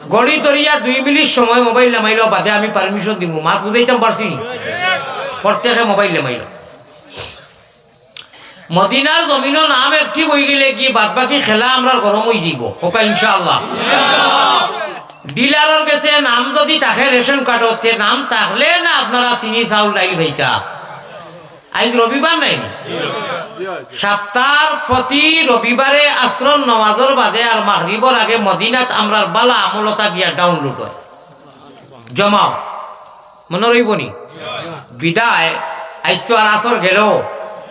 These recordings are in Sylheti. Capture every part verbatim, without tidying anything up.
ঘড়ি ধরিয়া দুই মিনিট সময় মোবাইল লামাইল, বাদে আমি পারমিশন দিমু। মাত বুঝাইতাম পারছি নি? প্রত্যেকে মোবাইল লামাইল। মদিনার জমিনও নাম active অইগেলে কি বাদ বাকি খেলা আমরার গরম অইযিবো? কউক্কা ইনশাআল্লাহ। ডিলারর গেছে নাম যদি থাকে রেশন কার্ডো, তে নাম থাকলে না আপনারা চিনি, চাউল, ডাইল পাইতা। আইজ রবিবার নায় নি? সাপ্তার প্রতি রবিবারে আসরর নমাজর বাদে আর মাগরিবর আগে মদিনাত আমরার বালা আমল অতা গিয়া download অয়, জমা অয়। মনো রইবো নি? বিদায় আইজ তো আর আসর গেল,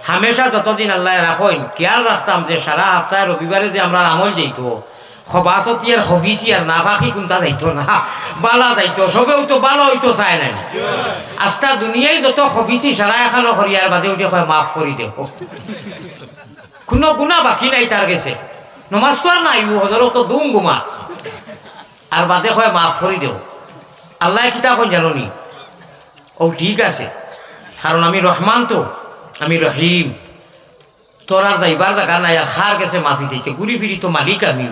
হামেশা যতদিন আল্লায় রাখইন, খিয়াল রাখতাম যে সারা হাপ্তায় রবিবারে যে আমরার আমল যাইতো, খবাসতি আর খবিসি আর নাফাকি কুনতা যাইতো না, বালা যাইতো, সবেউ তো বালা অইতো চায় না নি। আস্তা দুনিয়াই যত খবিসি সারা এখানো করিয়ার বাদে উঠে কয়, "মাফ করি দেও।" কুনু গুনা বাকি নাই তার গেছে। নমাজ তো আর নাই, ও হজরত তো দুম গুমা। আর বাদে কয়, "মাফ করি দেও।" আল্লায় কিতা কইন জানো নি? ও ঠিক আছে, কারণ আমি রহমান তো, আমি রহিম। তোর আর যাইবার জাগা নাই, আর কার গেছে মাফি চাইতে? ঘুরি ফিরি তো মালিক আমি,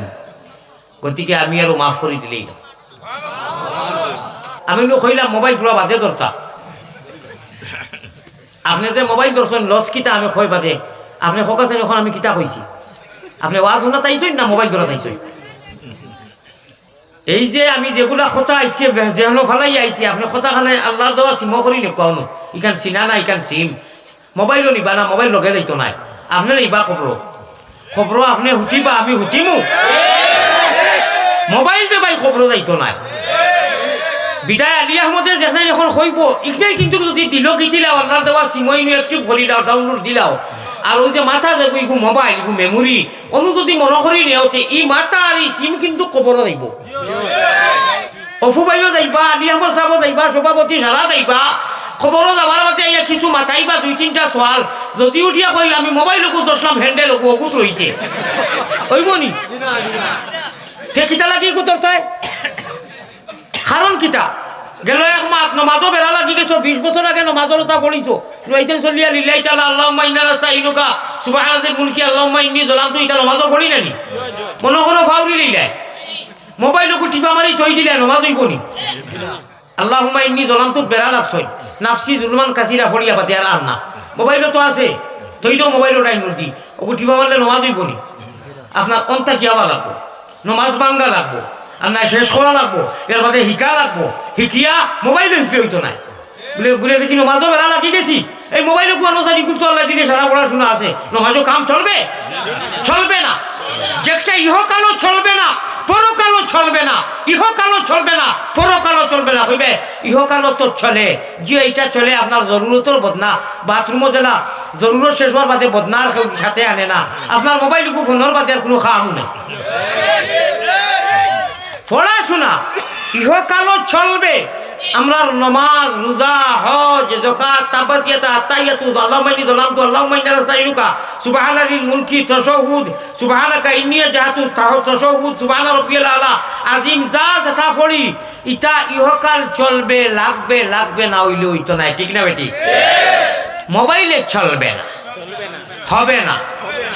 গতিকে আমি আরো মাফ করি দিলেই না। আমি নু কইলাম মোবাইল পুরা বাদে ধরতা। আপনে যে মোবাইল ধরছইন, লস কিতা? আমি কই বাদে। আপনে কউক্কা চাইন, অখন আমি কিতা কইছি? আপনে ওয়াজ হুনাত আইছইন না মোবাইল ধরাত আইছইন? এই যে আমি যেগুলা কথা আইজকে বে-, যেহানো ফালাই আইছি, আপনে কথা খানে আল্লার দেওয়া সিমো করি নি কওনো। ইখান সিনা না, ইখান সিম। মোবাইলও নিবা না, মোবাইল লগে যাইতো নায়। আপনে যাইবা কবরো। কবরো আপনে হুতিবা, আমি হুতিমু। মোবাইল দে ভাই কবরো যাইতো নায়। বিদায় আলী আহমদে যেখানে অখন কইবো, ইখানে কিন্তু যদি দিল গিটিলাও, আল্লার দেওয়া সিমো ইনু active করিলাও, download দিলাও। আর ওই যে মাথা যাইবো, ইগু মোবাইল, ইগু memory, অনু যদি মনো করি নেও, তে ই মাথা আর ই সিম কিন্তু কবরো যাইবো। অফু ভাইও যাইবা, আলী আহমদ সাবও যাইবা, সভাপতি সারা যাইবা। কবরো যাওয়ার বাদে আইয়া কিছু মাতাইবা দুই তিনটা সওয়াল। যদি উঠিয়া কই, "আমি মোবাইল অগু ধরছলাম, handle অগু, অগুত রইছে।" অইবো নি? তে কিতা লাগি অগুত ধরছায়? কারণ কিতা? গেল এক মাস নমাজও বেড়া লাগি গেছো, বিশ বছর আগে নমাজর অতা পড়িছো। নুয়াইতেন চলিয়া লিল্লাহি তাআলা, আল্লাহুম্মা ইন্না নাস্তাইনুকা, সুবহানাল মুলকি, আল্লাহুম্মা ইন্নী যালামতু, ইতা নমাজও পড়ি না নি? মনো করো ফাউরি লিল্লাহি। মোবাইল অগু টিপা মারি থই দিলে নমাজ অইবো নি? আল্লাহুম্মা ইন্নী যালামতু বেড়া লাগছইন, নাফসি যুলমান কাসিরা পড়িয়া বাদে আর, আর না। মোবাইলও তো আছে, থই দেও মোবাইলও ডাইন দি, অগু টিপা মারলে নমাজ অইবো নি? আপনার অন্তা কিয়াবা লাগবো, নমাজ ভাঙ্গা লাগবো, আর না শেষ করা লাগবো, এর বাদে হিকা লাগবো, হিকিয়া মোবাইলও হিকলে অইতো নায়। বুলে, বুলে দেখি নমাজও বেড়া লাগি গেছি, এই মোবাইল অগু আনো সারি করতো আল্লাহ দিলে সারা পড়াশোনা আছে, নমাজও কাম চলবে? চলবে না। যেটা ইহকালও চলবে না, পরকালও চলবে না, ইহকালও চলবে না, পরকালও চলবে না। কইবে, ইহকালও তো চলে, জি, এইটা চলে আপনার জরুরতর বদনা, বাথরুমও দিলা, জরুরত শেষ হওয়ার বাদে বদনা আর কেউ সাথে আনে না, আপনার মোবাইল অগু ফোনর বাদে আর কুনু কামও নাই। পড়াশোনা ইহকালও চলবে, আমরার নমাজ, রোজা, হজ, যাকাত, তাব্বাত ইয়াদা, আত্তাহিয়াতু, আল্লাহুম্মা ইন্নী যালামতু, আল্লাহুম্মা ইন্না নাস্তাইনুকা, সুবহানাল মুলকি, তাশাহুদ, সুবহানাকা ইন্নী ওয়াজজাহতু, তাহ-, তাশাহুদ, সুবহানা রাব্বিয়াল আলা, আজিম, যা যেটা পড়ি, ইটা ইহকাল চলবে, লাগবে, লাগবে না অইলে অইতো নায়, ঠিক না বেটি? মোবাইলে চলবে না। হবে না।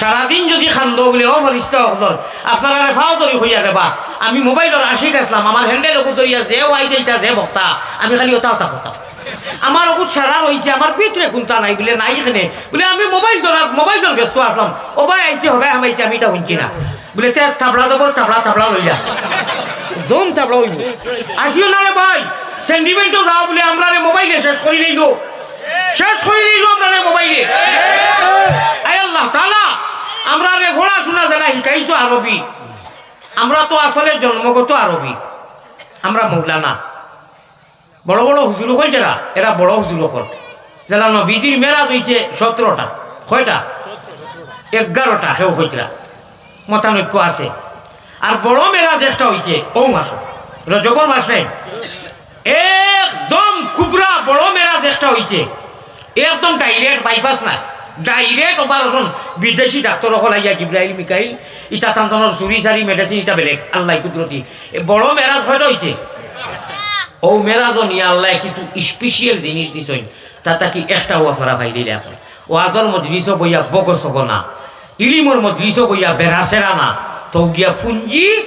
সারাদিন যদি কান্দো বুলে, "ও ফিরিস্তা অকলর, আপনারারে পাও ধরি কইয়ার রেবা, আমি মোবাইলর আশিক আছলাম, আমার handle অগু ধরিয়া যে ওয়াইজ আইতা যে বক্তা, আমি খালি অতা অতা করতাম। আমার অগুত সারা রইছে, আমার ভিতরে কুন্তা নাই।" বুলে, "নাই কেনে?" বুলে, "আমি মোবাইল ধরার, মোবাইলর ব্যস্ত আছলাম, ও ভাই আইছে, ও ভাই হামাইছে, আমি ইটা হুনছি না।" বুলে, "তে তাবলা দেবো, তাবলা, তাবলা লইয়া।" একদম তাবলা অইবো। "আসিও না রে ভাই, sentimentও যাও," বুলে, "আমরারে মোবাইলে শেষ করি লইলো।" শেষ করি দিল আমরারে মোবাইলে। আয় আল্লাহ তাআলা, আমরারে পড়াশোনা যেলা হিকাইছো আরবি, আমরা তো আসলে জন্মগত আরবি, আমরা মৌলানা। বড় বড় হুজুর অকল যেরা, এরা বড় হুজুর অকল। যেলা নবীজির মেরাজ অইছে সতেরোটা, কয়টা? এগারোটা, কেউ কইতরা। মতানৈক্য আছে। আর বড় মেরাজ একটা অইছে অউ মাসো, রজবর মাস নাই, একদম কুবরা বড় মেরাজ একটা অইছে, একদম direct, bypass না, direct operation। বিদেশি ডাক্তর অকল আইয়া জিব্রাইল, মিকাইল, ইতা তান তানর চুরি চারি, medicine ইতা বেলেগ, আল্লাহ কুদরতি। এ বড় মেরাজ কয়টা অইছে? অউ মেরাজও নিয়া আল্লায় কিছু special জিনিস দিছইন, তা থাকি একটাও আপনারা পাইলিলা অখন। ওয়াজর মজলিসো বইয়া বকসক না, ইলিমর মজলিসো বইয়া বেড়াছেড়া না, তো গিয়া ফুঞ্জি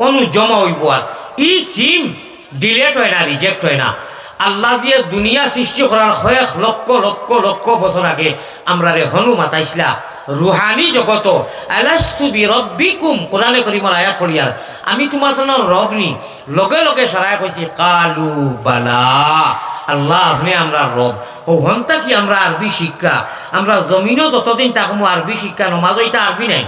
হনু জমা অইবো আর। ই সিম ডিলেট অয় না, রিজেক্ট অয় না। আল্লায় যে দুনিয়া সৃষ্টি করার কয়েক লক্ষ লক্ষ লক্ষ বছর আগে আমরারে হনু মাতাইছলা, রুহানি জগতো, "আলাস্তু বিরাব্বিকুম", কোরআনে করিমর আয়াত পড়িয়ার, "আমি তুমার জন্য রব নি?" লগে লগে সারায় কইছি, "কালু বালা।" আল্লাহ, আপনে আমরার রব। অউ হন থাকি আমরা আরবি শিক্ষা, আমরা জমিনো যতদিন থাকমু আরবি শিক্ষা, নমাজও ইতা আরবি নায়,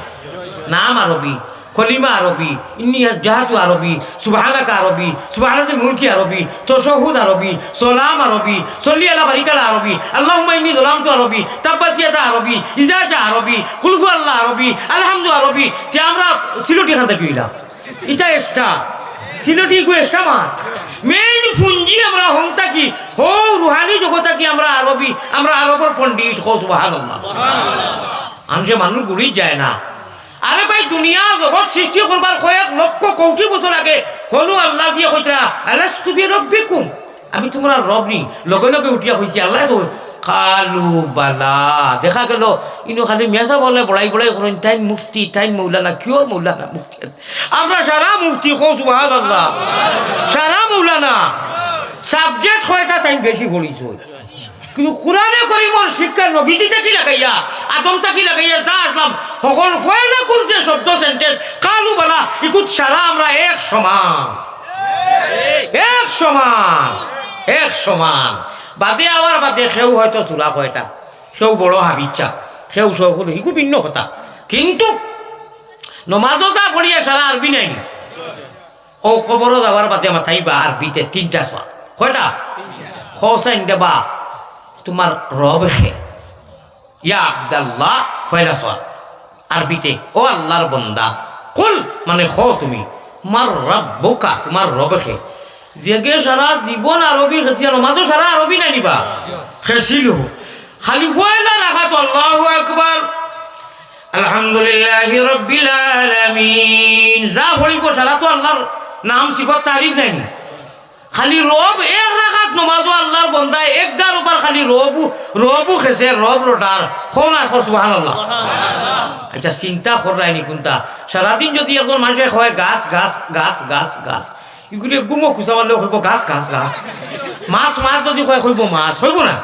নাম আরবি, কলিমা আরবি, ইন্নি ওয়াজ্জাহতু আরবি, সুবহানাকা আরবি, সুবহানাল মুলকি আরবি, তাশাহুদ আরবি, সালাম আরবি, সল্লি আলা বারিক আলা আরবি, আল্লাহুম্মা ইন্নি যালামতু আরবি, তাব্বাত ইয়াদা আরবি, ইজা জা আরবি, কুল হু আল্লাহ আরবি, আলহামদু আরবি। তে আমরা সিলটি খান থাকি অইলাম। ইটা এক্সট্রা। সিলটি ইগু এক্সট্রা মাত। মেইন পুঞ্জি আমরা হন থাকি, হউ রুহানি জগত থাকি আমরা আরবি, আমরা আরবর পণ্ডিত, কও সুবহানাল্লাহ। আনছে মানুষ গুড়ি যায় না। আরে ভাই, দুনিয়া জগত সৃষ্টি করবার কয়েক লক্ষ কোটি বছর আগে হনু আল্লায় দিয়া কইতরা, "আলাস্তু বিরাব্বিকুম?" আমি তুমরার রব নি? লগে লগে উঠিয়া কইছি, "আল্লায় তো।" কালু বালা। দেখা গেল, ইনো খালি মিয়া সাব অকলে বড়াই বড়াই করইন, তাইন মুফতি, তাইন মৌলানা, কিওর মৌলানা মুফতি? আমরা সারা মুফতি, কও সুবহানাল্লাহ। সারা মৌলানা। সাবজেক্ট কয়টা তাইন বেশি পড়িছইন। কিন্তু কোরআনে করিমর শিক্ষা নবীজি থাকি লাগাইয়া, আদম থাকি লাগাইয়া যা আসলাম, হকল ফয়লা কুরতে শব্দ সেন্টেন্স, কালু বালা, ইকুত সারা আমরা এক সমান। এক সমান, এক সমান। বাদে আবার বাদে কেউ হয়তো সুরা কয়টা, কেউ বড় হাবিচ্ছা, কেউ শৌকুল, ইগু ভিন্ন কথা। কিন্তু নমাজও যা পড়িয়া সারা আরবি নায়নি। অউ কবরো যাওয়ার বাদে মাতাইবা আরবিতে তিনটা সওয়াল। কয়টা? কও চাইন দেবা, তুমার রব কে? ইয়া আব্দাল্লাহ, পয়লা সওয়াল। আরবিতে, "ও আল্লার বন্দা, কুল", মানে কও তুমি, "মান রাব্বুকা", তুমার রব কে? যেগে সারা জীবন আরবি খেছিয়া, নমাজও সারা আরবি নায়নি বা? খেছিলু। খালি পয়লা রাকাত আল্লাহু আকবার, আলহামদুলিল্লাহি রাব্বিল আলামিন। যা পড়িবো সারা তো আল্লার নাম, সিফত, তারিফ নায়নি। খালি রব, এক রাকাত নমাজও আল্লার বন্দায় এগারো বার খালি রবু, রবু খেছে, রব রোডার। কও না, কও সুবহানাল্লাহ। আচ্ছা, চিন্তা কররায়নি কুনটা? সারাদিন যদি একজন মানষে কয় গাছ, গাছ, গাছ, গাছ, গাছ, ইগুরে গুমো খুচা মারলেও কইবো গাছ, গাছ, গাছ। মাছ, মাছ যদি কয় কইবো মাছ, কইবো না?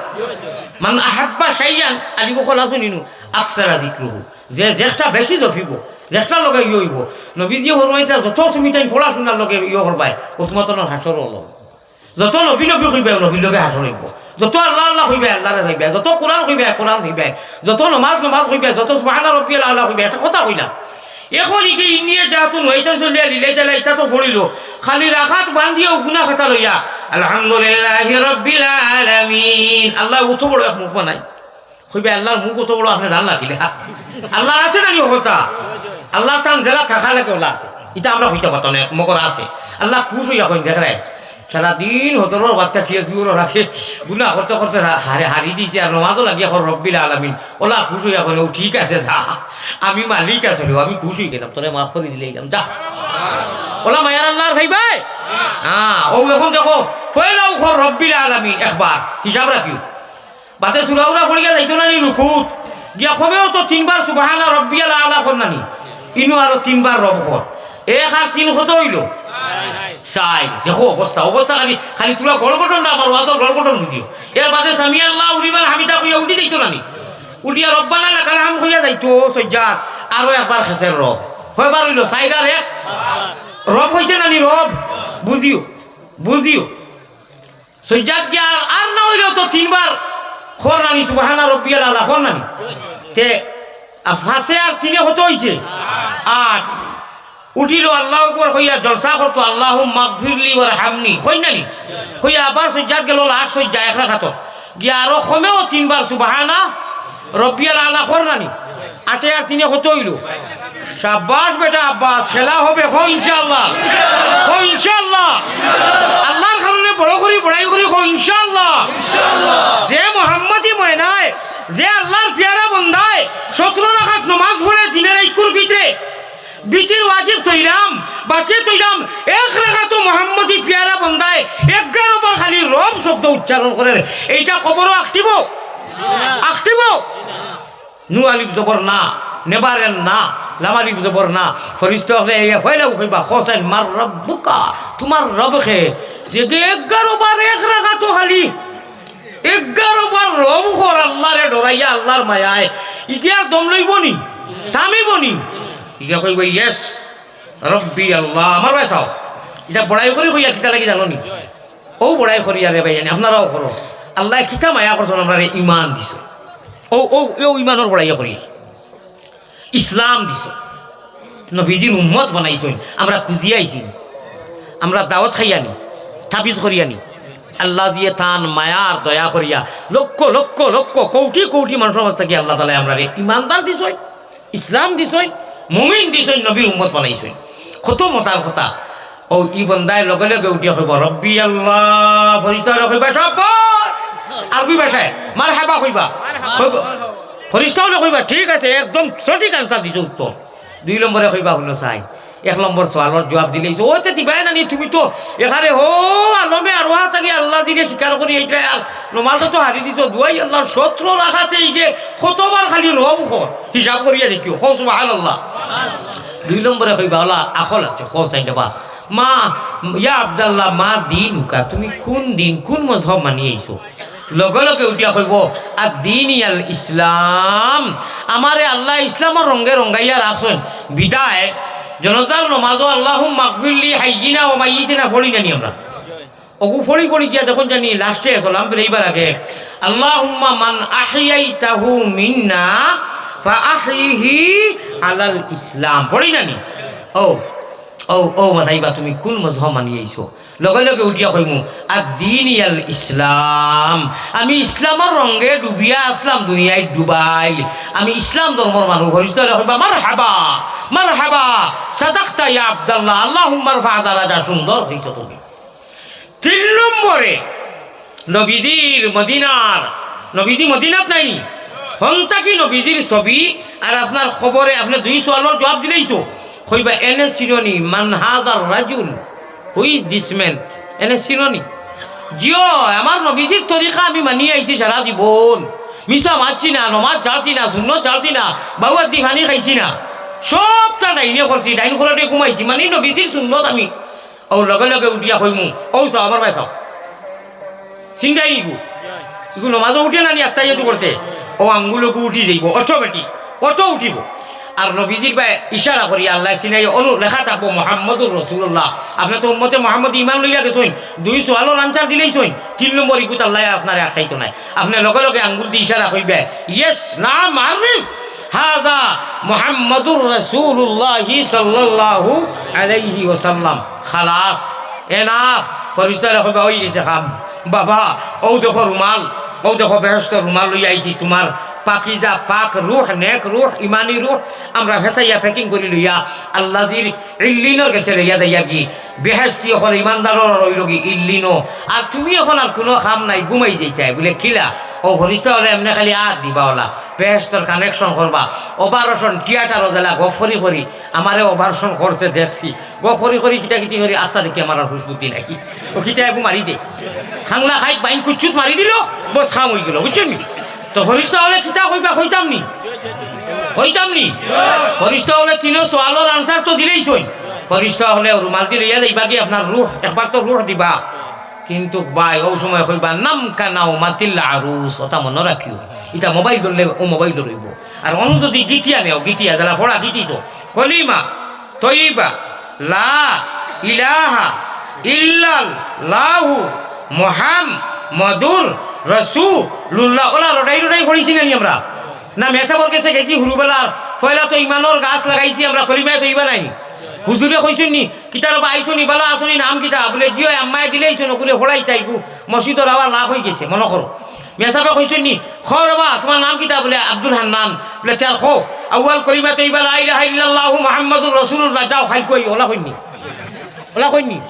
মান আহাব্বা শাইয়ান, আলিগু কলা শুনিনু, আকসারা যিকরুহু। যে যেটা বেশি জপিবো, যেটার লগে ইয়ে অইবো। নবীজিয়ে ফরমাইতা, যত তুমি তাইন পড়াশুনার লগে ইয়ে করবায়, অউ তুমার তনর হাশর অলো। যত নবী নবী কইবায়, নবীর লগে হাশর অইবো। যত আল্লাহ আল্লাহ কইবায়, আল্লারে পাইবায়। যত কোরআন কইবায়, কোরআন পাইবায়। যত নমাজ নমাজ কইবায়, যত সুবহানা রাব্বিয়াল আলা কইবায়, একটা কথা কইলাম। এখন ইগে ইন্নিয়ে জাতুন ওয়াইতা চলিয়া লিলাই তালা ইতা তো পড়িলো। খালি রাকাত বান্দিয়াও গুনা খাতা লইয়া, আলহামদুলিল্লাহি রাব্বিল আলামিন। আল্লায় অত বড় এক মুখ বানাই। কইবায়, "আল্লার মুখ অত বড়, আপনে জানলা কিলা?" আল্লার আছে না নি অ কথা? আল্লার তান যেলা থাকা লাগে অলা আছে। ইতা আমরা কইতা পারতাম না, মগর আছে। আল্লাহ খুশ অইয়া কইন, দেখরায়। সারাদিন হজরর বাচ্চা কিয়া জুরো রাখে, গুনা করতে করতে রা-, হারে হারি দিছে, আর নমাজও লাগিয়া কর রব্বিল আলামিন। অলা খুশ অইয়া কইন, "ও ঠিক আছে, যা। আমি মালিক আছি রে, আমি খুশ অই গেলাম, তোরে মাফ করি দিলাইলাম, যা।" অলা মায়ার আল্লার পাইবায়? হ্যাঁ, অউ এখন দেখো, পয়লাউ কর রব্বিল আলামিন একবার, হিসাব রাখিও। বাদে সুরা উরা পড়িয়া যাইতো না নি রুকুত? গিয়া কমেও তো তিনবার সুবহানা রব্বিয়াল আলা কর না নি? ইনো আরো তিনবার রব কর। এক আর তিন কত অইলো? চাইর। দেখো অবস্থা, অবস্থা খালি, খালি তুলা গড় গঠনটা আমার ওয়াজর গড় গঠন বুঝিও। এর বাদে সামি আল্লাহু লিমান হামিদা কইয়া উঠি যাইতো না নি? উঠিয়া রব্বানা লাকাল হামদ কইয়া যাইতো সজ্জাত। আরো একবার খেছের রব। কয়বার অইলো? চাইর আর এক। রব কইছে না নি রব? বুঝিও, বুঝিও। সজ্জাত গিয়া আর, আর না অইলেও তো তিনবার কর না নি, সুবহানা রব্বিয়াল আলা কর না নি? তে, আ, পাঁচে আর তিনে কত অইছে? আট। উঠিলো আল্লাহু আকবার কইয়া জলসা করতো, "আল্লাহুম্মাগফিরলি ওয়ারহামনি", কই না নি? কইয়া আবার সজ্জাত গেলো, লাস্ট সজ্জা এক রাকাত। গিয়া আরো কমেও তিনবার সুবহানা রব্বিয়াল আলা কর না নি? আটে আর তিনে কত অইলো? শাবাশ বেটা আব্বাস, খেলা হবে, কও ইনশাআল্লাহ, কও ইনশাআল্লাহ। আল্লার কারণে বড় করি, বড়াই করি, কও ইনশাআল্লাহ। যে মোহাম্মদী ময়নায়, যে আল্লার পিয়ারা বন্দায়, সতরো রাকাত নমাজ পড়ে দিনে রাইতকুর ভিতরে, বিতির ওয়াজিব তইলাম, বাকি তইলাম, এক রাকাতো মোহাম্মদী পিয়ারা বন্দায় এগারো বার খালি রব শব্দ উচ্চারণ করের, এইটা কবরো আখটিবো? আখটিবো? নু আলিফ জবর না, নেবার এর না। লাম আলিফ জবর না, ফিরিস্তা অকলে ইয়া পয়লাউ কইবা, কও চাইন, মান রাব্বুকা, তুমার রব কে? যে এগারো বার এক রাকাতো খালি, এগারো বার রব কর আল্লারে ডরাইয়া, আল্লার মায়ায়, ইগিয়ে আর দম লইবো নি? থামিবো নি? ইগিয়ে কইবো, "Yes, রব্বি আল্লাহ।" আমার বায় চাও, ইতা বড়াই করি কইয়া কিতা লাগি জানো নি? অউ বড়াই করিয়া রে ভাইয়াইন, আপনারাও করো। আল্লায় কিতা মায়া করছইন, আমরারে ইমান দিছইন। অউ, অউ, অউ ইমানর বড়াই করি। ইসলাম দিছইন, নবীজির উম্মত বানাইছইন, আমরা খুজিয়া আইছি নি? আমরা দাওয়াত খাইয়া নি? তাবিজ করিয়া নি? আল্লায় যে তান মায়ার দয়া করিয়া লক্ষ লক্ষ লক্ষ কোটি কোটি মানুষর মাঝ থাকি আল্লাহ তাআলায় আমরারে ইমানদার দিছইন, ইসলাম দিছইন, মুমিন দিছইন, নবীর উম্মত বানাইছইন। কত মজার কথা। অউ ই বন্দায় লগে লগে উঠিয়া কইবা, "রব্বি আল্লাহ।" ফিরিস্তা অকলে কইবা, "শাবাশ।" আরবি ভাষায়, "মারহাবা" কইবা। কইবা, ফিরিস্তা অকলে কইবা, "ঠিক আছে, একদম সঠিক answer দিছো, উত্তর।" দুই নম্বরে কইবা, "হুনো চাই, এক নম্বর সওয়ালর জুয়াব দিলাইছো, অউ তে দিবায় না নি, তুমি তো এখানে হো আলমে আরওয়াহ থাকি আল্লাহ দিলে স্বীকার করি এইটা, আর নমাজও তো হারি দিছো, দুয়াই আল্লাহর সতেরো রাকাতে ইগে কতবার খালি রব কর, হিসাব করিয়া দেখিও, কও সুবহানাল্লাহ।" দুই নম্বরে কইবা, "অলা আকল আছে, কও চাইন বা।" মা, ইয়া আব্দাল্লাহ, মা দীনুকা, তুমি কুন দিন, কুন মজহব মানি আইছো? লগে লগে উঠিয়া কইবো, "আদ্দীনি আল ইসলাম।" আমারে আল্লায় ইসলামর রঙে রঙাইয়া রাখছইন। বিদায় জনাজার নমাজও আল্লাহুম্মা গফিরলি হাইয়িনা ওয়া মাইয়িতিনা পড়ি না নি আমরা? অগু পড়ি পড়ি গিয়া যখন জানি লাস্টে সালাম ফিরাইবার আগে, "আল্লাহুম্মা মান আহইয়াইতাহু মিন্না ফাআহইহি আলাল ইসলাম।" পড়ি না নি? অউ, অউ, অউ মাতাইবা তুমি কুন মজহব মানি আইছো? লগে লগে উঠিয়া কইমু, "আদ্দীনি আল ইসলাম।" আমি ইসলামর রঙে ডুবিয়া আছলাম, দুনিয়াত ডুবাইল। আমি ইসলাম ধর্মর মানুষ। ফিরিস্তা অকলে কইবা, "মারহাবা, মারহাবা, সাদাকতা ইয়া আব্দাল্লাহ, আল্লাহুম্মা রফা দারাজা, সুন্দর কইছো তুমি।" তিন নম্বরে নবীজির মদিনার, নবীজি মদিনাত নাই নি? হন থাকি নবীজির ছবি আর আপনার কবরে আপনে দুই সওয়ালর জুয়াব দিলাইছো। কইবা, "এনে চিনো নি, মান হাযার রাজুল? Who is this man?" এনে চিনো নি? জি অয়, আমার নবীজির তরিকা আমি মানি আইছি সারা জীবন। মিছা মাতছি না, নমাজ ছাড়ছি না, সুন্নত ছাড়ছি না, বাউয়ার দি পানি খাইছি না। সবটা ডাইনে করছি, ডাইন করটে ঘুমাইছি, মানি নবীজির সুন্নত আমি। অউ লগে লগে উঠিয়া কইমু, "অউ চাও, আমার বায় চাও।" চিন্তাই নিবো। ইগু নমাজও উঠে না নি, আত্তাহিয়াতু করতে। অউ আঙ্গুল অগু উঠি যাইবো, automatic, auto উঠিবো। আর নবীজির বায় ইশারা করি আল্লায় চিনাই, অনু লেখা থাকবো মুহাম্মদুর রাসূলুল্লাহ। আপনে তো উম্মতে মুহাম্মদ ইমান লইয়া গেছইন, দুই সওয়ালর answer দিলাইছইন, তিন নম্বর ইগুত আল্লায় আপনারে আটকাইতো নায়। আপনে লগে লগে আঙ্গুল দি ইশারা কইবা, "Yes, নাম, আরিফ।" হাজা মুহাম্মাদুর রাসূলুল্লাহি সাল্লাল্লাহু আলাইহি ওয়াসাল্লাম। খালাস, enough। ফিরিস্তায় কইবা, "অই গেছে কাম।" বাবা, অউ দেখো রুমাল, অউ দেখো বেহেশতর রুমাল লইয়া আইছি, তুমার পাকিজা পাক রুহ, নেক রুহ, ইমানি রুহ, আমরা ফেসাইয়া packing করি লইয়া আল্লাজির ইল্লিনর গেছে লইয়া যাইয়াগি। বেহেশতি অকল ইমানদারর রইলগি ইল্লিনো। আর তুমি অখন আর কুনু কাম নাই, ঘুমাই যাইতায়। বুলে, "কিলা?" অউ ফিরিস্তা অকলে এমনে খালি আত দিবা অলা, বেহেশতর connection করবা। Operation theatre-ও যেলা গফ করি করি, আমারে operation করছে দেখছি, গফ করি করি কিতা কিতি করি, আস্তা দেখি আমার আর হুশ বুদ্ধি নাই। অউ কিতা এগু মারি দে, হাংলা খাইত বাইন কুচ্চুত মারি দিলো, বস কাম অইগেলো, বুঝছো নি? তো ফিরিস্তা অকলে কিতা কইবা, কইতাম নি? কইতাম নি? ফিরিস্তা অকলে তিনো সওয়ালর answer তো দিলাইছইন। ফিরিস্তা অকলে রুমাল দি লইয়া যাইবাগি আপনার রুহ, একবার তো রুহ দিবা। কিন্তু ভাই, অউ সময় কইবা, "নাম কানাউমাতিল আরুস", অতা মনো রাখিও। ইতা mobile ধরলে অউ mobile ধরইবো। আর অনু যুদি গিতিয়া নেও, গিতিয়া, যেলা পড়া গিতিছো, কলিমা তৈয়বা, লা ইলাহা ইল্লাল্লাহু মুহাম্মাদুর রাসূলুল্লাহ। অলা রটাই রটাই পড়ছি না নি আমরা? না, মেসাবর গেছে গেছি হুরুবেলার, পয়লা তো ইমানর গাছ লাগাইছি আমরা, কলিমায়ে তৈয়বা নাই নি? হুজুরে কইছইন নি, "কিতা রে বা, আইছো নি, বালা আছো নি, নাম কিতা?" বুলে, "জি অয়, আম্মায় দিলাইছইন, অগুরে পড়াইতায় গু, মসজিদর আওয়াজ লাখ অইগেছে, মনো করো।" মেসাবে কইছইন নি, "কও রে বা, তুমার নাম কিতা?" বুলে, "আব্দুল হান্নান।" বুলে, "তে আর কও, আউয়াল কলিমা তৈয়বা লা ইলাহা ইল্লাল্লাহু মুহাম্মাদুর রাসূলুল্লাহ, যাও, খাইল কই।" অলা কইন নি? অলা কইন নি?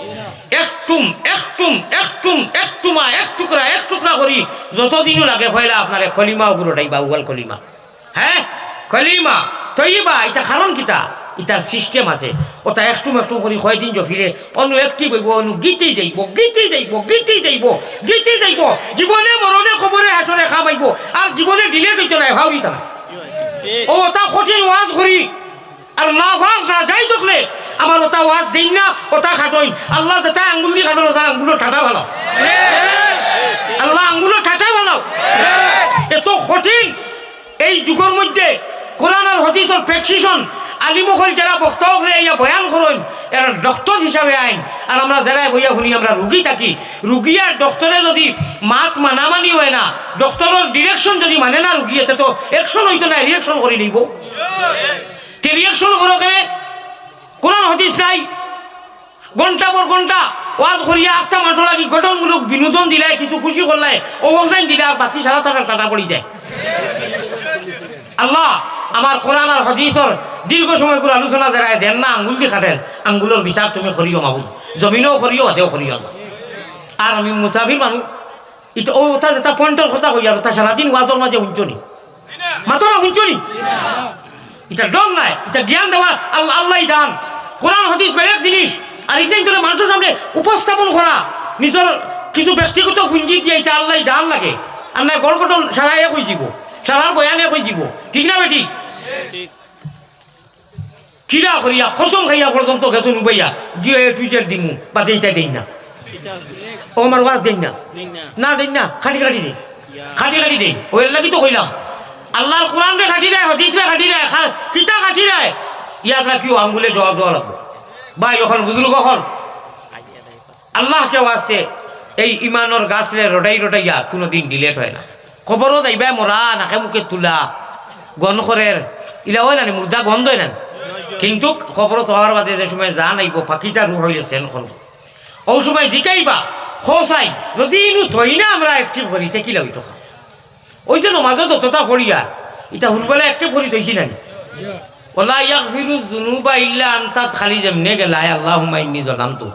একটুম, একটুম, একটুম, এক টুমা, এক টুকরা, এক টুকরা করি যতদিনও লাগে পয়লা আপনারে কলিমা অগু রটাইবা, আউয়াল কলিমা। হে? কলিমা তৈয়বা, ইতা কারণ কিতা? ইতার system আছে। অতা একটুম একটুম করি কয়দিন জপিলে, অনু active অইবো, অনু গিতি যাইবো, গিতি যাইবো, গিতি যাইবো, গিতি যাইবো। জীবনে মরণে কবরে হাশরে কাম আইবো, আর জীবনে delete অইতো নায়, ভাউরিতা না। অউ অতা কঠিন ওয়াজ করি, আর না পাক না যাই থাকলে আমার ওটা ওয়াজ দিন না, ওটা খাটইন। আল্লাহ যেটা আঙ্গুল দি খাটইন, ওটা আঙ্গুলর ঠাটা ভালা। আল্লাহ আঙ্গুলর ঠাটা ভালা। এত কঠিন এই যুগর মধ্যে কোরআন আর হাদিসর প্রেসক্রিপশন আলিম অকল যারা বক্তা অকলে আইয়া বয়ান করইন, এরা ডক্টর হিসাবে আইন। আর আমরা যারা বইয়া শুনি আমরা রুগী থাকি, রুগী আর ডক্টরে যদি মাত মানামানি হয় না, ডক্টরর ডিরেকশন যদি মানে না রুগী, এতে তো অ্যাকশন হইতো না, রিয়াকশন করি নিব। তে রিয়াকশন করো কেনে? কোরআন হাদিস নাই। ঘন্টা পর ঘন্টা ওয়াজ করিয়া আখতা মানুষর লাগি গঠনমূলক বিনোদন দিলায়, কিছু খুশি করলায়, ও ওয়াজ দিলে আর বাকি সারা তারা সারা পড়ি যায়। আল্লাহ, আমার কোরআন আর হাদিসর দীর্ঘ সময় করে আলোচনা যারা দেন না, আঙ্গুল দি খাটেন, আঙ্গুলর বিচার তুমি করিও মাবুদ, জমিনও করিও, হাতেও করিও আল্লাহ। আর আমি মুসাফির মানুষ, ইটা ও ওটা যেটা পয়েন্টর কথা কইয়ার, ওটা সারাদিন ওয়াজর মাঝে হুনছো নি? মাতো না হুনছো নি? ইটা ঢং নাই, ইটা জ্ঞান দেওয়া আল-, আল্লাহ দান। কোরআন হাদিস বেলেগ জিনিস, আর ইটাই করে মানুষর সামনে উপস্থাপন করা, নিজর কিছু ব্যক্তিগত পুঞ্জি দিয়া ইটা আল্লাহ দান লাগে। আর না গড় গঠন সারা এক হয়ে যাব, সারার বয়ান এক হয়ে যাব, ঠিক না বেটি? কিরা করিয়া কসম খাইয়া পর্যন্ত গেছইন উবাইয়া, জিও এ টু জেড দিমু, বাদে ইটা দেইন না। ও আমার ওয়াজ দেইন না। না দেইন না, খাটি খাটি দেইন। খাটি খাটি দেইন। ও এর লাগি তো কইলাম। আল্লাহর কোরআন রে খাটি দেয়, হাদিস রে খাটি দেয়, খা-, কিতা খাটি দেয়? ইয়াদ রাখিও, আঙ্গুলে জবাব দেওয়া লাগবো। ভাই, অখন বুজুর্গ অকল, আল্লাহকে ওয়াস্তে এই ইমানর গাছরে রোটাই রোটাইয়া কোনোদিন ডিলেট হয় না। কবরও যাইবায় মরা, নাকে মুখে তুলা, গন্ধ করের, ইলা হয় না নি, মুর্দা গন্ধ হয় না নি? কিন্তু কবরো যাওয়ার বাদে যে সময় জান আইব, পাখিটা রুহ হইলে সেন করব। ও সময় জিকাইবা, খোসাই, যদি ইনু থই না আমরা অ্যাক্টিভ করি, তে কিলা হইতো খা? ওই যে নমাজও যতটা পড়িয়া, ইটা হুরবেলা অ্যাক্টিভ করি থইছি না নি? ওলা ইয়াগফিরু যুনুবা ইল্লা আনতাত খালি যেমনে গেলায়, আল্লাহুম্মা ইন্নী যালামতু।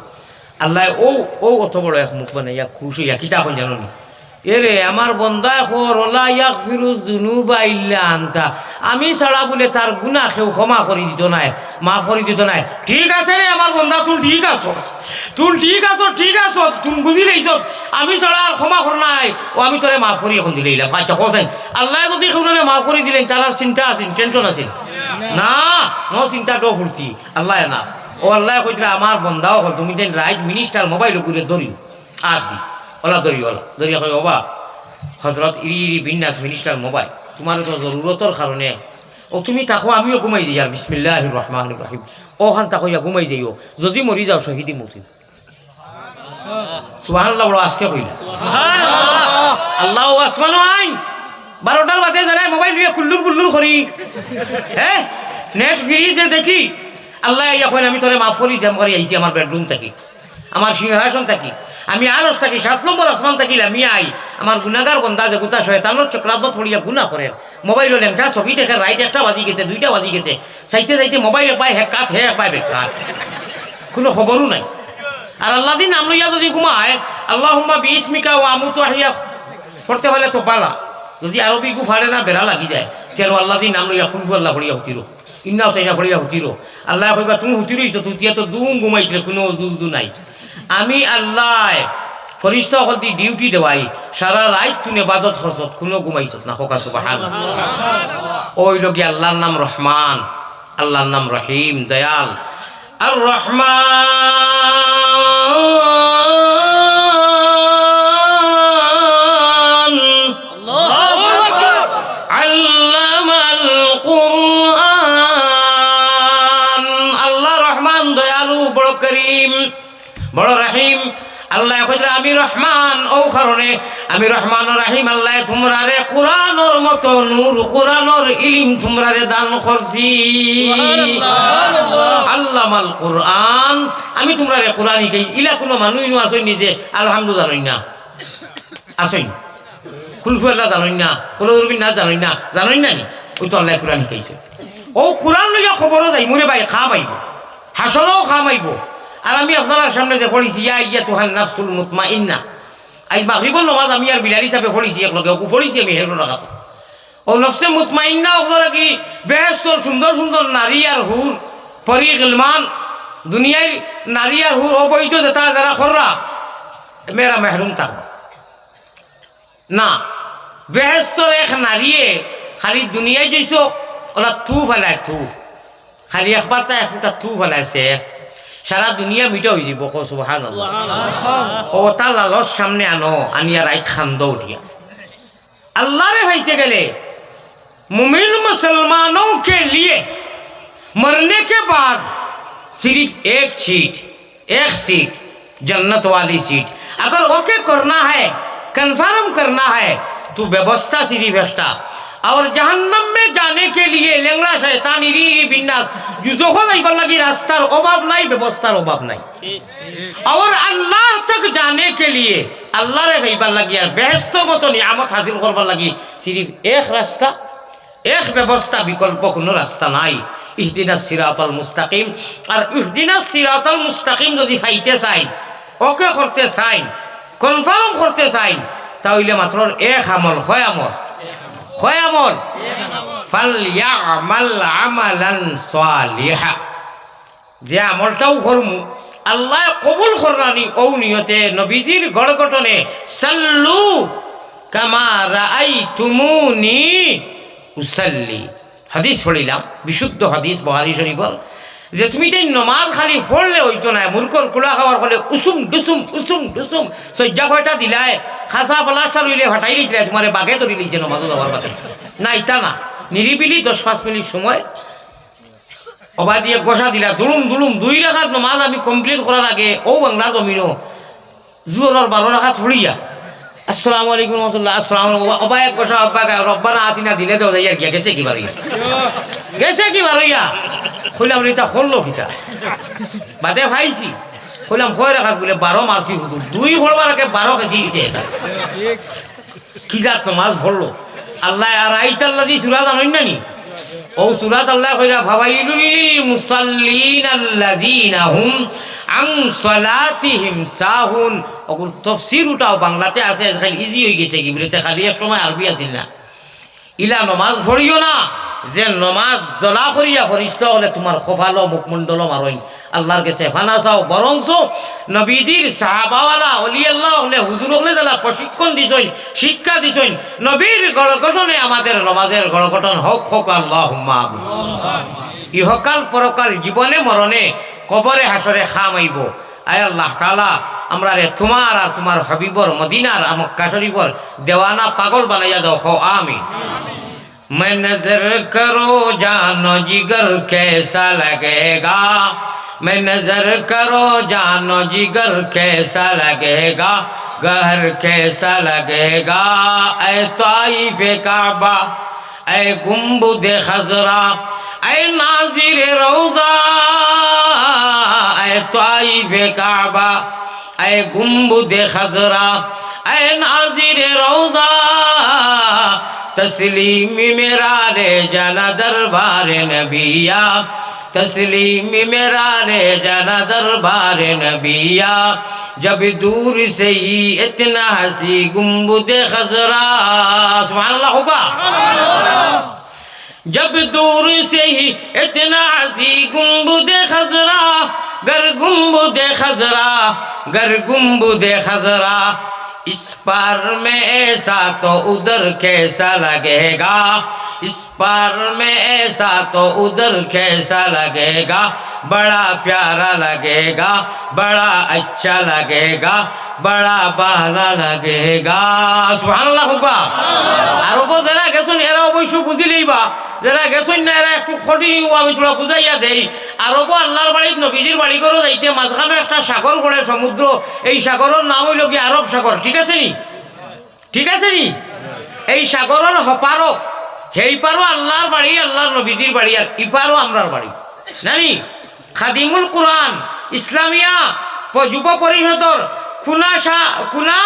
আল্লাহ ও, ও অত বড় এক মুখ বানাইয়া খুশ হইয়া কিতা কইন জানো নি? এরে আমার বন্দায় কর, "ওলা ইয়াগফিরু যুনুবা ইল্লা আনতা।" আমি ছাড়া বুলে তার গুনাহ কেউ ক্ষমা করি দিত নায়, মাফ করি দিত নায়। ঠিক আছে রে আমার বন্দা, তুই ঠিক আছো, তুই ঠিক আছো, ঠিক আছো, তুই বুঝি লইছ, আমি ছাড়া আর ক্ষমা কর নাই, ও আমি তোরে মাফ করি এখন দিলে ইলা। আচ্ছা, হোসেন, আল্লাহ যদি কেউ মাফ করি দিলেন, তার আর চিন্তা আছে, টেনশন আছে? না, নো চিন্তা, ডো ফুরছি, আল্লাহ না। ও আল্লাহ কইতরা, "আমার বন্দা অকল, তুমি যেন রাইত মিনিস্টার মোবাইল ঘুরে ধরিও।" আর দি, ওলা ধরি, ওলা ধরিয়া কই, "ওবা, হজরত ইরি ইরি বিন্যাস মিনিস্টার মোবাইল, তোমার তো জরুরতর কারণে, ও তুমি থাকো, আমিও ঘুমাই যাই, আর বিসমিল্লাহির রহমানির রহিম, ওখান থাকো, ইয়া ঘুমাই যাইও, যদি মরি যাও, শহীদি মরি।" সুবহানাল্লাহ, বড় আস্তে কইলা। আল্লাহ আসমানো আইন, বারোটার বাদে যারা মোবাইল নিয়ে কুল্লুর কুল্লুর করি, হ্যাঁ, নেট ফ্রি যে দেখি, আল্লাহ ইয়া কইন, "আমি তোরে মাফ করি দিয়াম, করি আইছি আমার বেডরুম থাকি।" আমার সিংহাসন থাকি, আমি আরশ থাকি, সাত নম্বর আসমান থাকি লামিয়া আই, আমার গুনাগার বন্দা যে গুতা শয়তানর চক্রান্ত পড়িয়া গুনা করের, মোবাইলো লেংটা ছবি দেখে, রাইত একটা বাজি গেছে, দুইটা বাজি গেছে, চাইতে চাইতে মোবাইল এক বায় হেকাত, হে এক বায় বেকাত, কোনো খবরও নাই। আর আল্লাহ দি নাম লইয়া যদি ঘুমায়, "আল্লাহুম্মা বিইসমিকা ওয়া আমুতু ওয়া আহইয়া" পড়তে পারলে তো বালা, যদি আরবি গু ফাড়ে না, বেড়া লাগি যায়, তেরো আল্লাহ দি নাম লইয়া কুলহু আল্লাহ পড়িয়া হুতিরো। ইন্না আতাইনা পড়িয়া হুতিরো। আল্লাহ কইবা, "তুমি হুতিরইছো, তুই তিয়া তো দুম ঘুমাইতরে, কোনো উজু উজু নাই।" আমি আল্লাহ ফরিস্তা অকল দি ডিউটি দেওয়াই, সারা রাইত তুমি ইবাদত করছত, কোনো ঘুমাইছত না। হোকা সুবহান। ওই লোকে আল্লাহর নাম রহমান, আল্লাহর নাম রহিম, দয়াল। আর রহমান। আল্লাহু আকবার। আল্লামাল কুরআন। আল্লাহ রহমান, দয়ালু, বড় করিম, বড় রহিম। আল্লাহ কইরা, "আমি রহমান, ও কারণে আমি রহমান ও রহিম।" আল্লাহ তোমরারে কোরআনর মতো নূর, কোরআনর ইলিম তোমরারে দান করছি। সুবহানাল্লাহ। আল্লামাল কুরআন, আমি তোমরারে কোরআন শিখাই। ইলা কোনো মানুষ নু আসইন নি যে আলহামদু জানইন না? আসইন। কুলহু আল্লাহ জানইন না, কুলু আউযু বির নাস জানইন না, জানইন না নি? ওই তো আল্লাহ কোরআন শিখাইছে। ও কোরআন লইয়া কবরো যাইমু রে ভাই, কাম আইবো, হাশরও কাম আইবো। আর আমি আপনারার সামনে যে পড়ছি, "ইয়া আইয়াতুহান নাফসুল মুতমাইন্না", আইজ মাগরিবর নামাজ আমি আর বিলাল হিসাবে পড়ছি, এক লগে ওকে পড়ছি আমি হেরো রাখাত। ও নফসে মুতমাইন্না অকলর কি বেহেশতর সুন্দর সুন্দর নারী আর হুর, পরি গিলমান, দুনিয়ার নারী আর হুর অবৈধ যেটা যারা কররা, মেয়েরা মেহরুম থাকবা। না, বেহেশতর এক নারীয়ে খালি দুনিয়াত যাইছো, ওলা থু ফালায় থু। খালি একবার তা এক ফুটা থু ফালাইছে, সারা দুনিয়া মিঠা অই যিবো। কও সুবহানাল্লাহ। ও তা লালচ সামনে আনো, আনিয়া রাইত খান্দো উঠিয়া। আল্লাহরে পাইতে গেলে মুমিন মুসলমানও কে লিয়ে মরনে কে বাদ সিরিফ এক সিট, এক সিট জন্নত ওয়ালি সিট। আগর ওকে করনা হ্যায়, কনফার্ম করনা হ্যায়, তো ব্যবস্থা সিরিফ একটা। আর জাহান্নাম মে জানে কে লিয়ে লেংড়া শয়তান ইরি ইরি বিন্যাস, দুজখো যাইবার লাগি রাস্তার অভাব নাই, ব্যবস্থার অভাব নাই। আর আল্লাহ তক জানে কে লিয়ে, আল্লাহরে পাইবার লাগি আর বেহেশতর মতো নিয়ামত হাসিল করবার লাগি সিরিফ এক রাস্তা, এক ব্যবস্থা, বিকল্প কুনু রাস্তা নাই। ইহদিনাস সিরাতাল মুস্তাকিম। আর ইহদিনাস সিরাতাল মুস্তাকিম যুদি পাইতে চাইন, ওকে করতে চাইন, কনফার্ম করতে চাইন, তা অইলে মাত্র এক আমল, কয় আমল? কয় আমল? ফালইয়ামাল আমালান সালিহা। যে আমলটাও করমু, আল্লায় কবুল কররানি, অউ নিয়তে নবীজির গড় গঠনে, সাল্লু কামা রাআইতুমুনি উসাল্লি। হাদিস পড়িলাম, বিশুদ্ধ হাদিস বুখারী শরীফর, যে তুমি তাই নমাজ খালি পড়লে অইতো নায়, মুরগর কুড়া খাওয়ার ফলে উসুম ডুসুম, উসুম ডুসুম, সইজ্জা কয়টা দিলায়, খাসা প্লাস্টার অইলে ফাটাই দিলায়, তুমারে বাগে ধরি লইছে নমাজো যাওয়ার বাদে। না, ইতা না, নিরিবিলি দশ পাঁচ মিনিট সময় অবাদি এক ঘষা দিলা, দুলুম দুলুম, দুই রাকাত নমাজ আমি complete করার আগে অউ বাংলার জমিনো জোহরর বারো রাকাত পড়িয়া, আসসালামু আলাইকুম রহমতুল্লাহ, আসসালামু আলাইকুম, অবা-, অবা এক ঘষা, অবা গা-, রব্বানা আতিনা দিলে দেও যাইয়া গিয়া গেছে কি বারইয়া? গেছে কি বারইয়া? কইলাম, "রে, ইতা করলো কিতা?" বাদে পাইছি। কইলাম, "কয় রাকাত?" বুলে, "বারো মারছি হুজুর।" দুই পড়বার আগে বারো খেছি দিছে এটা। কি জাত নমাজ পড়লো? আল্লায়, আরাইতাল্লাযী সূরা জানইন না নি? অউ সূরাত আল্লায় কইরা, "ফাওয়াইলুল লিল মুসাল্লিন আল্লাযীনা হুম আন সালাতিহিম সাহুন।" অগুর তফসির উঠাও, বাংলাতে আছে, আজকাল easy অই গেছে কি বুলে, তে খালি এক সময় আরবি আছিল না। ইলা নমাজ পড়িও না, যে নমাজ দলা করিয়া ফিরিস্তা অকলে তুমার কপালো মুখমণ্ডলো মারইন। আল্লার গেছে ফানা চাও, বরঞ্চ নবীজির সাহাবাওয়ালা, অলি আল্লাহ অকলে, হুজুর অকলে যেলা প্রশিক্ষণ দিছইন, শিক্ষা দিছইন, নবীর গড় গঠনে আমাদের নমাজের গড় গঠন হউক, হউক, আল্লাহুম্মা আমিন। ইহকাল পরকাল, জীবনে মরণে, কবরে হাশরে কাম আইবো। আয় আল্লাহ তাআলা, আমরারে তুমার আর তুমার হাবিবর মদিনার আর মক্কা শরীফর দেওয়ানা পাগল বানাইয়া দেও, কও আমিন। میں نظر کرو جان و جگر کیسا لگے گا، میں نظر کرو جان و جگر کیسا لگے گا، گہر کیسا لگے گا۔ اے طائف کعبہ، اے گنبد خضرا، اے ناظر روضہ، اے طائف کعبہ، اے گنبد خضرا، اے ناظر روضہ، تسلیم میرا لے جانا دربار نبیا، تسلیم میرا لے جانا دربار نبیا، جب دور سے ہی اتنا ہنسی گنبد خضرا۔ سبحان اللہ ہوگا۔ جب دور سے ہی اتنا ہنسی گنبد خضرا، گر گنبد خضرا، گر گنبد خضرا، اس پار میں ایسا تو ادھر کیسا لگے گا، اس پار میں ایسا تو ادھر کیسا لگے گا، بڑا پیارا لگے گا، بڑا اچھا لگے گا، بڑا بھالا لگے گا۔ سبحان আল্লাহ কউক্কা। আরবো যেরা গেছইন, এরা অবশ্য বুঝিলাইবা, যেরা গেছইন না, এরা একটু কঠিন অইবো, আমি থুড়া বুঝাইয়া দেই। আরবো আল্লার বাড়িত নবীজির বাড়িঘরো যাইতে মাঝখানো একটা সাগর পড়ে, সমুদ্র। এই সাগরর নাম অইলো গি আরব সাগর, ঠিক আছে নি? ঠিক আছে নি? এই সাগরর হপারো, হেইপারো আল্লার বাড়ি, আল্লার নবীজির বাড়ি, আর ইপারো আমরার বাড়ি। নানি? খাদিমুল কুরআন, ইসলামিয়া প-, যুব পরিষদর খুনা শা-, খুনা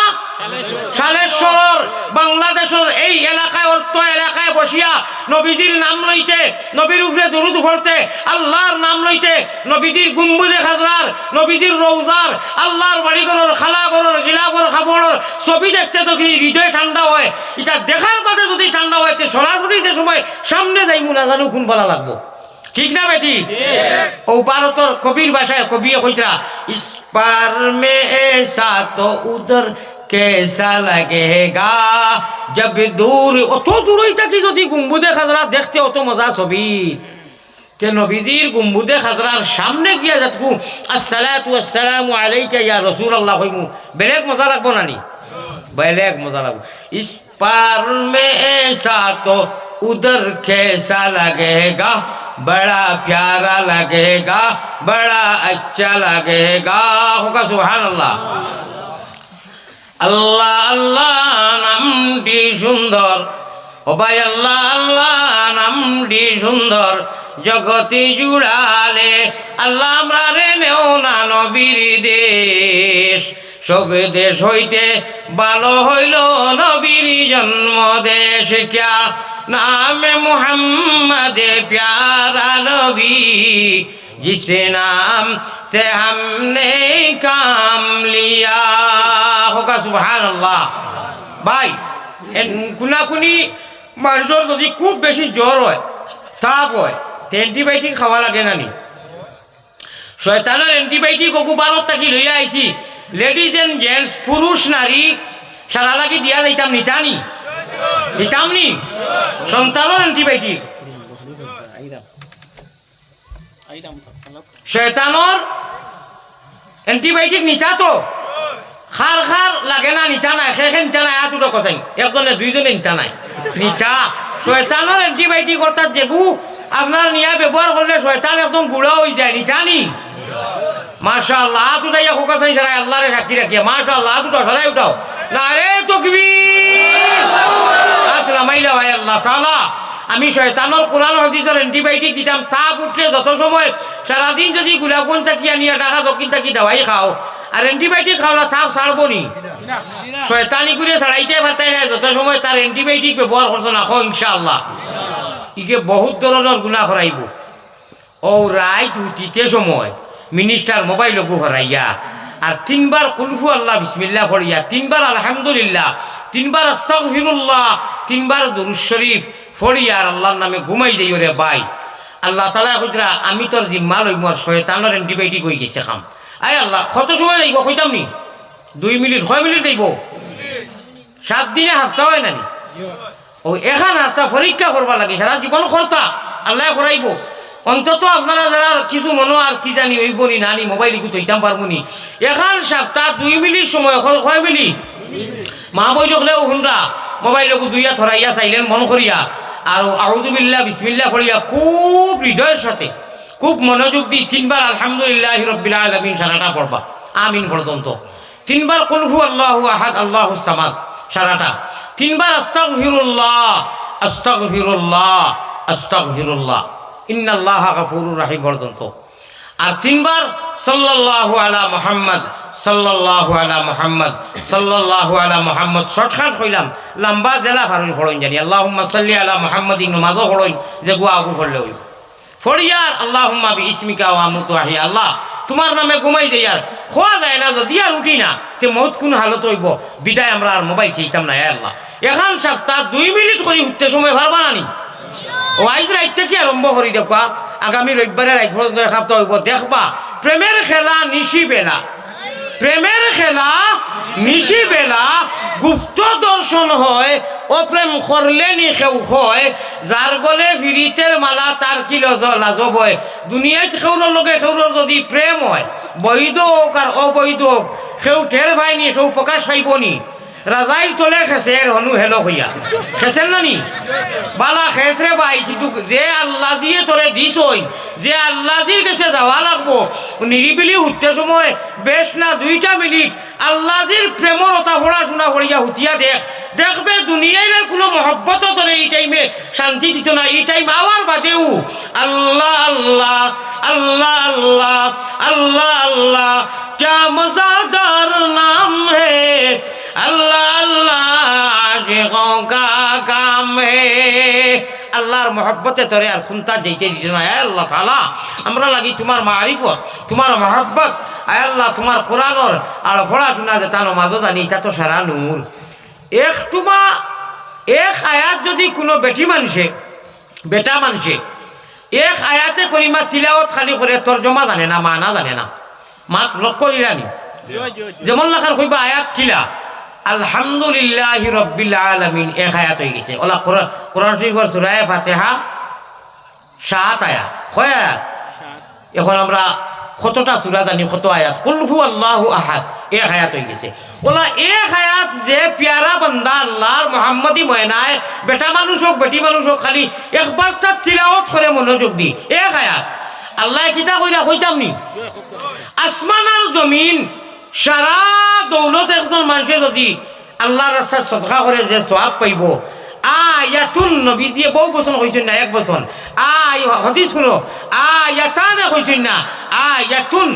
শালেশ্বরর, বাংলাদেশর এই এলাকায়, অত্র এলাকায় বসিয়া নবীজির নাম লইতে, নবীর উপরে দুরুদ পড়তে, আল্লার নাম লইতে, নবীজির গুম্বুদে খাজরার, নবীজির রওজার, আল্লার বাড়িঘরর, খালাঘরর, গিলাফর কাপড়র ছবি দেখতে তো কি হৃদয় ঠান্ডা অয়? ইটা দেখার বাদে যুদি ঠান্ডা অয়, তে সরাসরি যে সময় সামনে যাইমু না জানু কুন বালা লাগবো। ঠিক না বেঠিক? অউ ভারতর কবির ভাষায় কবিয়ে কইতরা, "ইস পার মে এসা তো উধর কেসা লাগেগা, জব দূর", অত দূরই থাকি যুদি গুম্বুদে খাজরা দেখতে অত মজা ছবি। তে নবীজির গুম্বুদে খাজরার সামনে গিয়া যাতকু "আসসালাতু ওয়াসসালামু আলাইকা ইয়া রাসূলুল্লাহ" কইমু, বেলেগ মজা লাগবো না নি? বেলেগ মজা লাগবো। "ইস পার মে এসা তো উধর কেসা লাগেগা, বড়া প্যারা লাগেগা, বড়া আচ্ছা লাগেগা।" কউক্কা সুবহানাল্লাহ। আল্লাহ আল্লাহ নামটি সুন্দর, ও ভাই, আল্লাহ আল্লাহ নামটি সুন্দর, জগতে জুড়ালে। আল্লাহ আমরারে নেও না নবীর দেশ, সব দেশ হইতে ভালো হইল নবীর জন্ম দেশ। ক্যা নাম মুহাম্মদ প্যারা নবী, জিস নাম সে হামনে কাম লিয়া। কউক্কা সুবহানাল্লাহ। ভাই, এন-, কুনাকুনি মানষর যদি খুব বেশি জ্বর অয়, তাপ অয়, তে antibiotic খাওয়া লাগে না নি? শয়তানর antibiotic অগু ভারত থাকি লইয়া আইছি। Ladies and gents, পুরুষ নারী সারা লাগি দিয়া যাইতাম, নিতা নি? নিতাম নি? সন্তানর antibiotic। শয়তানর antibiotic নিতা তো? খার খার লাগে না, নিতা নায়? খে খে নিতা নায়? আত উঠাও কছাইন। একজনে দুইজনে নিতা নায়, নিতা। শয়তানর antibiotic অর্থাৎ যেগু আপনার নিয়া ব্যবহার করলে শয়তান একদম গুড়া অইযায়, নিতা নি? মাশাআল্লাহ, আত উঠাইয়া কউক্কা চাই সারাই আল্লাহরে সাক্ষী রাখিয়া। মাশাআল্লাহ, আত উঠাও, সারাই উঠাও। নারে তকবীর! আত লামাইলা ভাই আল্লাহ তাআলা। আমি শয়তানর কোরআন হাদিসর antibiotic দিতাম, তাপ উঠলে যত সময় সারাদিন যদি গোলাপগঞ্জ থাকি আনিয়া ঢাকা দক্ষিণ থাকি দাওয়াই খাও, আর antibiotic খাওলা, তাপ ছাড়বো নি? শয়তানি করে ছাড়াইতে পারতায় না, যত সময় তার antibiotic ব্যবহার করছো না, কও ইনশাআল্লাহ। ইগে বহুত ধরনর গুনা করাইবো। অউ রাইত হুতিতে সময় minister mobile অগু হরাইয়া, আর তিনবার কুলহু আল্লাহ বিসমিল্লাহ পড়িয়া, তিনবার আলহামদুলিল্লাহ, তিনবার আস্তাগফিরুল্লাহ, তিনবার দুরূদ শরীফ পড়িয়া আর আল্লাহর নামে ঘুমাই যাইও রে ভাই। আল্লাহ তাআলায় কইতরা, "আমি তোর জিম্মা লইমু, আর শয়তানর antibiotic অইগেছে কাম।" আয় আল্লাহ, কত সময় যাইবো কইতাম নি? দুই মিনিট। কয় মিনিট যাইবো? সাত দিনে হাপ্তা অয় না নি? অউ এখান হাপ্তা পরীক্ষা করবার লাগি, সারা জীবন করতা, আল্লায় করাইবো। অন্তত আপনারা যারা কিছু মনো আর কি জানি অইবো নি না নি, mobile অগু থইতাম পারমু নি। এখান সাপ্তা দুই মিনিট সময়, কয়, কয় মিনিট? মা বইন অকলেও হুনরা, mobile অগু দুইয়া থরাইয়া silent মন করিয়া, আর আউযুবিল্লাহ, বিসমিল্লাহ পড়িয়া খুব হৃদয়র সাথে, খুব মনোযোগ দি তিনবার আলহামদুলিল্লাহি রাব্বিল আলামিন সারাটা পড়বা, আমিন পর্যন্ত। তিনবার কুলহু আল্লাহু আহাদ, আল্লাহুস সামাদ, সারাটা। তিনবার আস্তাগফিরুল্লাহ, আস্তাগফিরুল্লাহ, আস্তাগফিরুল্লাহ, ইন্নাল্লাহা গাফুরুর রাহিম পর্যন্ত। আর তিনবার সাল্লাল্লাহু আলা মুহাম্মদ, সাল্লাল্লাহু আলা মুহাম্মদ, সাল্লাল্লাহু আলা মুহাম্মদ। Shortcut কইলাম, লম্বা যেলা পারইন পড়ইন জানি। আল্লাহুম্মা সাল্লি আলা মুহাম্মাদিন, নমাজও পড়ইন, যেগু আগু পড়লে অইবো। পড়িয়ার আল্লাহুম্মা বিইসমিকা আমুতু ওয়া আহইয়া, আল্লাহ, তুমার নামে ঘুমাই যাইয়ার, কওয়া যায় না, যদি আর উঠি না, তে মউত কুন হালত অইবো, বিদায় আমরা আর mobile চাইতাম না, আয় আল্লাহ। এখান সাপ্তা দুই মিনিট করি উঠতে সময় পারবা না নি? অউ আইজ রাইত থাকি আরম্ভ করি দেখবা, আগামী রবিবারে রাইত পর্যন্ত এক হাপ্তা অইবো, দেখবা, প্রেমের খেলা নিশি বেলা। প্রেমের খেলা নিশি বেলা, গুপ্ত দর্শন হয়, অপ্রেম করলে নি কেউ কয়, যার গলে পিরিতের মালা তার কি লজ-, লাজব হয়। দুনিয়াত কেউরর লগে কেউরর যদি প্রেম হয়, বৈধ অউক আর অবৈধ অউক, কেউ টের পায় নি, কেউ প্রকাশ পাইবো নি। রাজাইর তলে খেসের হনু হেলো কইয়া। খেসের না নি? বালা খেস রে ভাই, কিন্তু যে আল্লাজিয়ে তোরে দিছইন, যে আল্লাজির গেছে যাওয়া লাগবো, নিরিবিলি উঠতে সময় বেশ না দুইটা মিনিট আল্লাজির প্রেমর অতা পড়াশুনা করিয়া হুতিয়া দেখ, দেখবে দুনিয়ার আর কুনু মহব্বতও তোরে ই টাইমে শান্তি দিতো না। ই টাইম আওয়ার বাদেউ আল্লাহ আল্লাহ, আল্লাহ আল্লাহ, আল্লাহ আল্লাহ, ক্যা মজাদার নাম হে, আল্লাহ আল্লাহ, আশিকোঁ কা কাম হে। আল্লাহর মহব্বতে তোরে আর কুনতা যাইতে দিতো না। আয় আল্লাহ তাআলা, আমরার লাগি তুমার মারিফত, তুমার মহব্বত, আয় আল্লাহ, তুমার কোরআনর আর পড়াশুনা যেতা নমাজও জানি, ইতা তো সারা নূর। এক টুমা, এক আয়াত যদি কুনু বেটি মানষে, বেটা মানষে, এক আয়াতে করিমা তিলাওয়াত খালি করে, তর্জমা জানে না, মানা জানে না, মাত লক্ষ্য দিরা নি? জি, জি, জি। যেমন লাখান কইবা আয়াত কিলা, আলহামদুলিল্লাহি রাব্বিল আলামিন, এক আয়াত অইগেছে। অলা কোরআন, কোরআন শরীফর সূরায়ে ফাতিহা সাত আয়াত। কয় আয়াত? এখন আমরা কতটা সূরা জানি, কত আয়াত? কুল হু আল্লাহু আহাদ, এক আয়াত অইগেছে। অলা এক আয়াত যে পিয়ারা বান্দা আল্লাহর মুহাম্মদী ময়নায়, বেটা মানুষ অউক, বেটি মানুষ অউক, খালি একবার তার তিলাওয়াত করে মনোযোগ দি, এক আয়াত। আল্লায় কিতা কইরা কইতাম নি? আসমান আর জমিন, সারা দৌলত একজন মানষে যুদি আল্লাহর রাস্তাত সদকা করে যে সওয়াব পাইবো, আয়াতুন, নবীজিয়ে বউ বচন কইছইন না, এক বচন। আয়, হাদিস হুনো, আয়াতানে কইছইন না, আয়াতুন,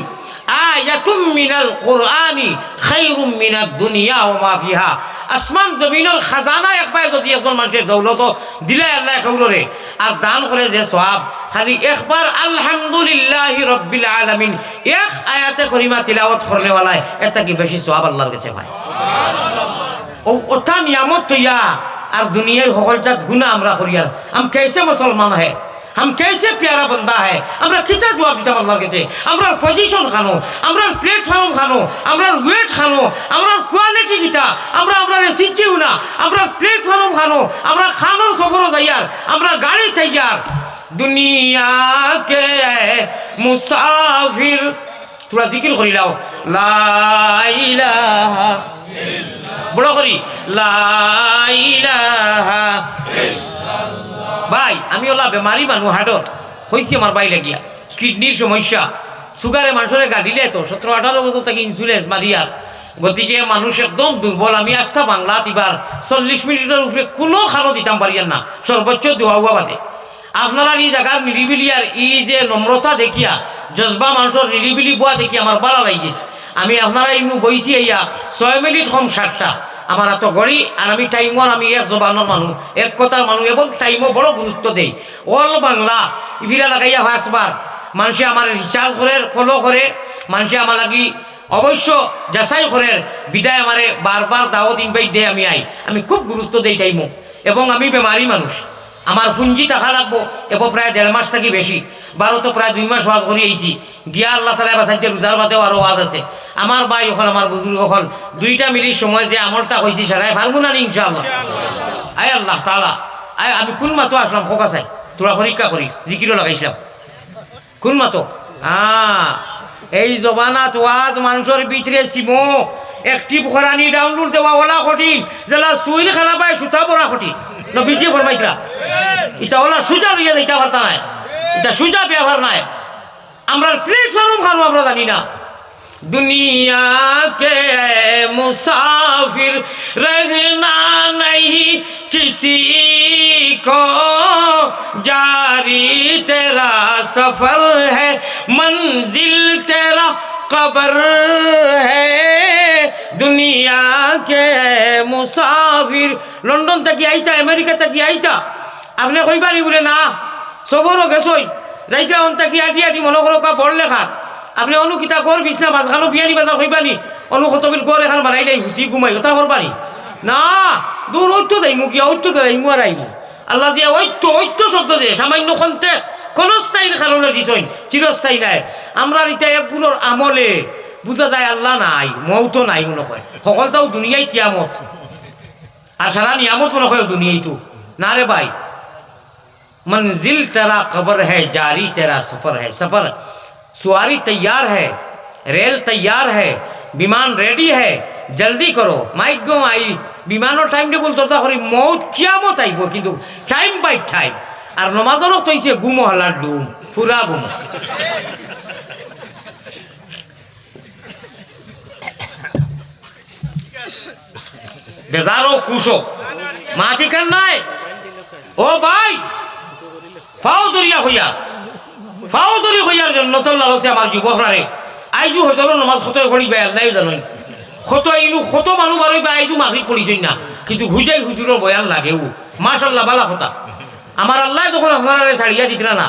আয়াতুম মিনাল কুরআনি খায়রুম মিনাদ দুনিয়া ওয়া মা ফিহা। আসমান জমিনর খাজানা একবায় যুদি একজন মানষে দৌলত দিলায় আল্লায় কেউররে, আর দান করে যে সওয়াব, খালি একবার আলহামদুলিল্লাহি রাব্বিল আলামিন এক আয়াতে করিমা তিলাওয়াত করনেওয়ালায় এর থাকি বেশি সওয়াব আল্লাহর গেছে পায়। অউ, অটা নিয়ামত থইয়া আর দুনিয়ার হকলতাত গুনা আমরা করিয়ার। হাম কেসে মুসলমান হে, হাম কেসে পিয়ারা বান্দা হে, আমরা কিতা জুয়াব দিতাম আল্লাহর গেছে? আমরার position খানো, আমরার platform খানো, আমরার weight খানো, আমরার quality কিতা, আমরা, আমরারে চিনছিউ না, আমরার platform খানো, আমরা খানোর সফরো যাইয়ার, আমরা গাড়ি থাইয়ার। দুনিয়া কে মুসাফির, থুড়া জিকির করিলাও। লা ইলাহা, বড় করি, লা ইলাহা। ভাই, আমি অলা বেমারি মানুষ, হার্টর কইছি আমার ভাই লাগিয়া, কিডনির সমস্যা, সুগারে মানষরে গালিলে তো, সতেরো আঠারো বছর থাকি insurance মারিয়ার, গতিকে মানুষ একদম দুর্বল। আমি আস্তা বাংলাত ইবার চল্লিশ মিনিটর উপরে কুনু খানো দিতাম পারিয়ার না, সর্বোচ্চ দোয়া উয়া বাদে। আপনারার ই জাগার নিরিবিলি আর ই যে নম্রতা দেখিয়া, জজবা মানষর নিরিবিলি বওয়া দেখিয়া আমার ভালা লাগিছে। আমি আপনারার ইনো বইছি আইয়া ছয় মিনিট কম সাতটা। আমার অত ঘড়ি আর আমি টাইমর, আমি এক জবানর মানুষ, এক কথার মানুষ এবং টাইমো বড় গুরুত্ব দেই। All বাংলা ইফিরা লাগাইয়া পাঁচবার মানষে আমারে recharge করের, follow করের, মানষে আমার লাগি অবশ্য যাচাই করের, বিদায় আমারে বারবার দাওয়াত invite দেয়, আমি আই। আমি খুব গুরুত্ব দেই টাইমো, এবং আমি বেমারি মানুষ। আমার পুঞ্জি থাকা লাগবো, এবার প্রায় দেড় মাস থাকি বেশি, ভারতো প্রায় দুই মাস ওয়াজ করি আইছি। গিয়া আল্লাহ তাআলায় বাঁচাইছে, রোজার বাদেও আরো ওয়াজ আছে। আমার ভাই অকল, আমার বুজুর্গ অকল, দুইটা মিনিট সময় যে আমলটা কইছি, সারাই পারমু না নি ইনশাআল্লাহ? আয় আল্লাহ তাআলা, আয় আমি কুন মাতো আসলাম, খোকা চাই, থুড়া পরীক্ষা করি, জিকিরও লাগাইছিলাম। কুন মাতো? হ্যাঁ, এই জমানাত ওয়াজ মানষর ভিতরে সিমো active করানি, download দেওয়া অলা কঠিন, যেলা সুইল খানা পায় সুতা ভরা কঠিন। নবীজিয়ে ফরমাইতরা, ইটা অলা সুজা লইয়া যাইতা পারতা নায়, ইটা সুজা ব্যাপার নায়। আমরার platform খানো আমরা জানি না। دنیا کے مسافر رہنا نہیں کسی کو، جاری تیرا سفر ہے، منزل تیرا قبر ہے۔ دنیا کے مسافر، লন্ডন থাকি আইতা, আমেরিকা থাকি আইতা, আপনে কইবা নি বুলে না, সফরো গেছইন, যাইতা অন থাকি আটি আটি মনো করো কা বড় লেখা। আপনে অনু কিতা ঘর বিছনা মাঝখানো বিয়ানি বাজার কইবা নি, অনু কত বিল ঘর এখান বানাইলাই হুতি ঘুমাই, ওটা করবা নি? না, দূর অইতো যাইমু গিয়া, অইতো যাইমু আর আইমু। আল্লাহ দিয়া অইতো, অইতো শব্দ দিয়ে, সামান্য কন্তে, কোন স্থায়ীর কারণে দিছইন, চিরস্থায়ী নায়। আমরার ইতা এক গুলোর আমলে বুঝা যায় আল্লাহ নাই, মৌত নাই মনে হয়, হকলতাউ দুনিয়াই কিয়ামত। আর সারা নিয়ামত মনে হয় দুনিয়াই তো। না রে ভাই, منزل تیرا قبر ہے، جاری تیرا سفر ہے، سفر، سواری تیار ہے، ریل تیار ہے، বিমান রেডি হে, জলদি করো। মাইক গো মাই, বিমানর টাইম টেবল চর্চা করি, মৌত কিয়ামত আইবো, কিন্তু টাইম বাই টাইম। আর নমাজর অক্ত অইছে ঘুমো হালার ডুম, পুরা ঘুমো। বেজারও খুশো। মা ঠিকান নাই। ও ভাই, ফাও দরিয়া হইয়া, ফাও দরি হইয়ার জন্য তোর লালসে আমার যুবকরারে। আইজু হজরর নমাজ কত পড়ি ভাই, আল্লাহ জানইন। কত ইনু, কত মানুষ বারই বা আইজু মাগরিব পড়িছইন না। কিন্তু হুজাই হুজুরর বয়ান লাগেও। মাশাআল্লাহ, বালা কথা। আমার আল্লাহ যখন আপনারারে ছাড়িয়া দিতরা না,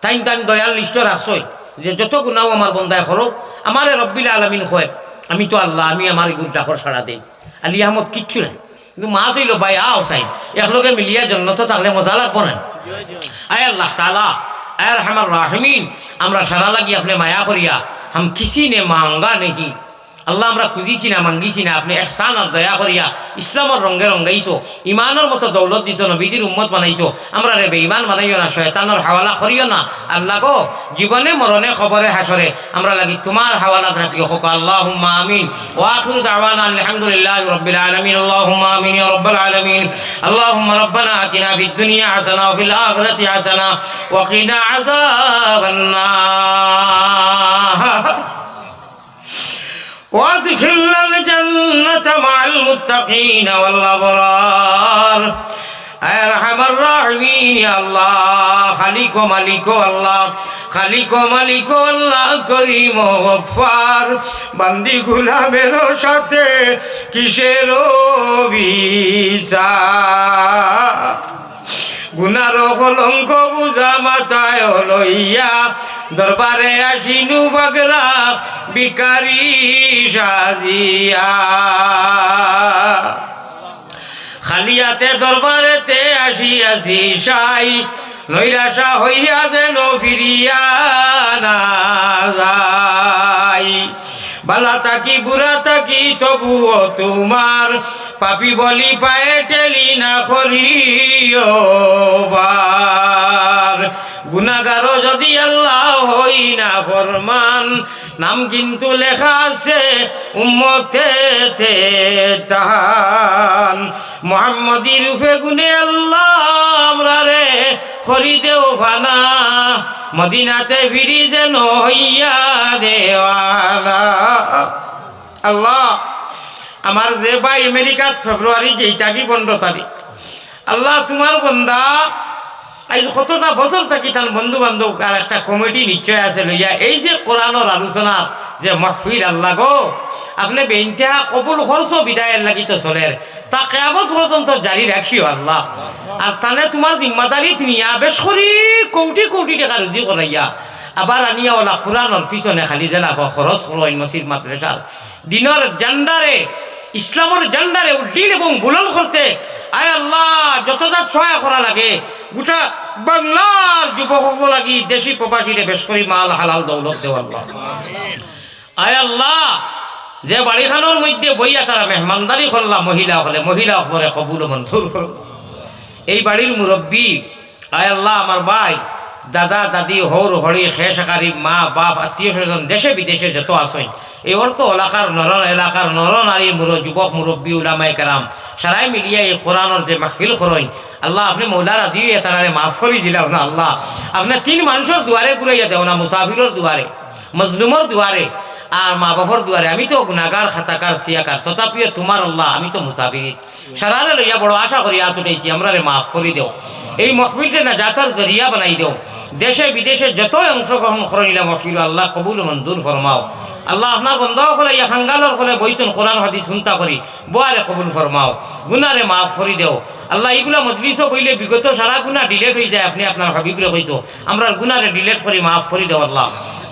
তাইন তান দয়াল লিস্টো রাখছইন যে যত গুনাও আমার বন্দায় করুক, আমারে রব্বিল আলামিন কয়, আমি তো আল্লাহ, আমি আমার ইগুর ডাকর সাড়া দেই। আলী আহমদ কিচ্ছু নাই। কিন্তু মা তো অইলো ভাই, আও চাই, একলগে মিলিয়া জন্নত থাকলে মজা লাগবো না? আয় আল্লাহ তাআলা, আয় আরহামার রাহিমিন, আমরা সারা লাগি আপনে মায়া করিয়া, হাম কিসি নে মাঙ্গা নেহি, আল্লাহ, আমরা খুজিছি না, মাঙ্গিছি না, আপনে ইহসান আর দয়া করিয়া ইসলামর রঙে রঙাইছো, ইমানর মতো দৌলত দিছো, নবীজির উম্মত বানাইছো। আমরারে বেইমান বানাইও না, শয়তানর হাওয়ালা করিও না। আল্লাহ গো, জীবনে মরণে কবরে হাশরে আমরার লাগি তুমার হাওয়ালাত রাখিও। কউক্কা আল্লাহুম্মা আমিন। وآخر دعوانا أن الحمد لله رب العالمين. اللهم آمين يا رب العالمين. اللهم ربنا آتنا في الدنيا حسنة وفي الآخرة حسنة وقنا عذاب النار. وأدخلنا الجنة مع المتقين والأبرار. আয় আরহামার রাহিমিন, ইয়া আল্লাহ, খালিক ও মালিক ও আল্লাহ, খালিক ও মালিক ও আল্লাহ, করিম ও গফফার, বান্দি গুলামের সাথে কিসের বিচার? গুনার কলঙ্ক বুঝা মাথায় লইয়া দরবারে আসিনু বাগরা ভিখারি সাজিয়া। খালি আতে দরবারেতে আসিয়াছি সাই, নৈরাশা হইয়া যেন ফিরিয়া না যাই। বালা থাকি বুরা থাকি তবুও তুমার, পাপী বলি পায়ে ঠেলি না করিও বার। গুনাগারও যদি আল্লাহ হই না ফরমান, নাম কিন্তু লেখা আছে উম্মতেতে তান। মোহাম্মদী রূপে গুণে আল্লাহ আমরারে করি দেও ফানা, মদিনাতে ফিরি যেন হইয়া দেওয়ানা। আল্লাহ, আমার যে ভাই আমেরিকাত ফেব্রুয়ারি যেইতাগি পনেরো তারিখ, আল্লাহ, তুমার বন্দা আইজ কতটা বছর থাকি তান বন্ধু বান্ধব আর একটা কমিটি নিশ্চয় আছে লইয়া এই যে কোরআনর আলোচনা যে মাহফিল, আল্লাহ গো, আপনে বেইনতেহা কবুল করছো বিদায়ের লাগি তো চলের, তা কিয়ামত পর্যন্ত জারি রাখিও আল্লাহ। আর তানে তুমার জিম্মাদারিত নিয়া বেশ করি কোটি কোটি টেকা রুজি করাইয়া আবার আনিয়া ওলা কোরআনর পিছনে খালি যেলা খরচ করইন মসজিদ মাদ্রাসার দিনর ঝান্ডারে, ইসলামর ঝান্ডারে উড্ডীন এবং বুলন্দ করতে, আয় আল্লাহ, যত জাত সহায় করা লাগে, গোটা বাংলার যুবক অকলর লাগি, দেশি প্রবাসীরে বেশ করি মাল হালাল দৌলত দেও আল্লাহ। আয় আল্লাহ, যে বাড়িখানর মধ্যে বইয়া তারা মেহমানদারি করলা মহিলা অকলে, মহিলা অকলরে কবুল ও মঞ্জুর করো। এই বাড়ির মুরব্বী, আয় আল্লাহ, আমার ভাই, দাদা, দাদি, হউর, হড়ি, খেশ, আকারি, মা, বাপ, আত্মীয় স্বজন, দেশে বিদেশে যত আছইন, এই অত্র এলাকার নর, এলাকার নর নারী, মুর-, যুবক, মুরব্বী, উলামায়ে কেরাম, সারাই মিলিয়া এই কোরআনর যে মাহফিল করইন, আল্লাহ, আপনে মৌলা রাজি অইয়া তারারে মাফ করি দিলাও না আল্লাহ। আপনে তিন মানুষর দুয়ারে ঘুরাইয়া দেও না, মুসাফিরর দুয়ারে, মজলুমর দুয়ারে, আর মা বাপর দুয়ারে। আমি তো গুনাগার, খাতাকার, সিয়াকার, তথাপিও তুমার আল্লাহ, আমি তো মুসাফির। সারারে লইয়া বড় আশা করি আত উঠাইছি, আমরারে মাফ করি দেও। এই মাহফিলরে নাজাতর জরিয়া বানাই দেও। দেশে বিদেশে যত অংশগ্রহণ করইন ইলা মাহফিলো আল্লাহ কবুল ও মঞ্জুর ফরমাও। আল্লাহ, আপনার বন্দা অকলে ইয়া খাঙ্গালর অকলে বইছইন কোরআন হাদিস হুনতা করি, বওয়ারে কবুল ফরমাও, গুনারে মাফ করি দেও। আল্লাহ, ইগুলা মজলিসো বইলে বিগত সারা গুনা delete অইযায়, আপনে আপনার হাবিবরে কইছো, আমরার গুনারে delete করি মাফ করি দেও আল্লাহ।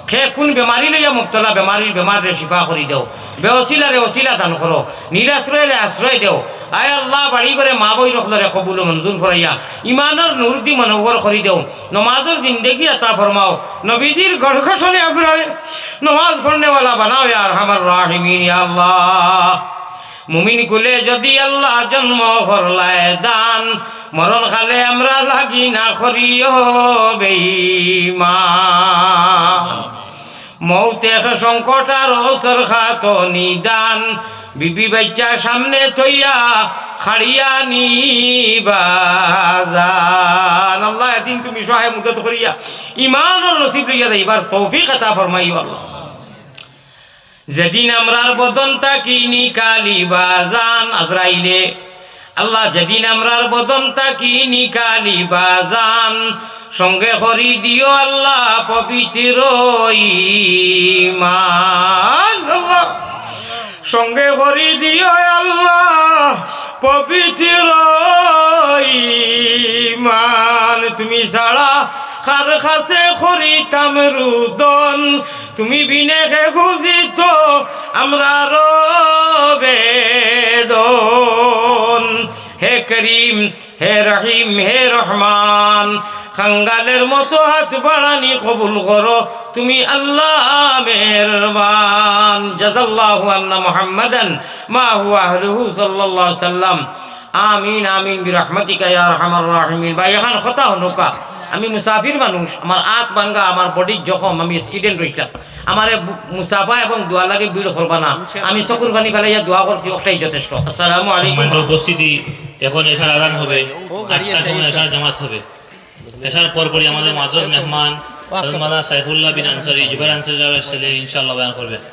কে কুন বেমারি লইয়া মুবতলা, বেমারির বেমাররে শিফা করি দেও। বেওসিলারে ওসিলা দান করো, নিরাশ্রয়রে আশ্রয় দেও। আয় আল্লাহ, বাড়ি ঘরে মা বইন অকলরে কবুল ও মঞ্জুর ফরাইয়া ইমানর নূরদি মনোহর করি দেও। নমাজর জিন্দেগি আতা ফরমাও। নবীজির গড় গঠনে আমরারে নমাজ পড়নেওয়ালা বানাও, ইয়া আরহামার রাহিমিন, ইয়া আল্লাহ। মুমিন কুলে যদি আল্লাহ জন্ম করলায় দান, মরণ কালে আমরা লাগি না করিও বেইমান। মৌত এক সংকট আর অবসর খাত নিদান, বিবি বাইচ্চা সামনে থইয়া খাড়িয়া নিবা জান। আল্লাহ, এদিন তুমি সহায় মুদত করিয়া ইমানর নসিব লইয়া যাইবার তৌফিক আতা ফরমাইও আল্লাহ। যেদিন আমরার বদন থাকি নিকালিবা জান আজরাইলে, আল্লাহ, যেদিন আমরার বদন থাকি নিকালিবা জান, সঙ্গে করি দিও আল্লাহ পবিত্র ইমান। আল্লাহ, সঙ্গে করি দিও আল্লাহ পবিত্র ইমান। তুমি ছাড়া কার কাছে করিতাম রুদন, তুমি বিনে কে বুঝিতো আমরার বেদন। হে করিম, হে রহিম, হে রহমান, খাঙ্গালের মতো হাত বাড়ানি কবুল করো, তুমি আল্লাহ মেহেরবান। জাযাল্লাহু আন্না মুহাম্মাদান মা হুয়া আহলুহু সাল্লাল্লাহু আলাইহি ওয়াসাল্লাম। আমিন, আমিন, বিরহমাতিকা ইয়া আরহামার রাহিমিন। ভাই, এখান কথা হুনউক্কা, আমি মুসাফির মানুষ, আমার আত ভাঙ্গা, আমার বডির জখম, আমি অ্যাক্সিডেন্ট অইছিলাম, আমারে বু-, মুসাফা এবং দোয়া লাগি ভিড় করবা না। আমি চকুর পানি ফালাইয়া দোয়া করছি, অটাই যথেষ্ট। আসসালামু আলাইকুম। সম্মানিত উপস্থিতি, এখন এশার আজান হবে, আটটার সময় এশার জামাত হবে। এশার পরপরই আমাদের মুআজ্জাজ মেহমান হযরত মাওলানা সাইফুল্লাহ বিন আনসারী, জুবাইর আনসারী সাহেবের ছেলে, ইনশাআল্লাহ বয়ান করবেন।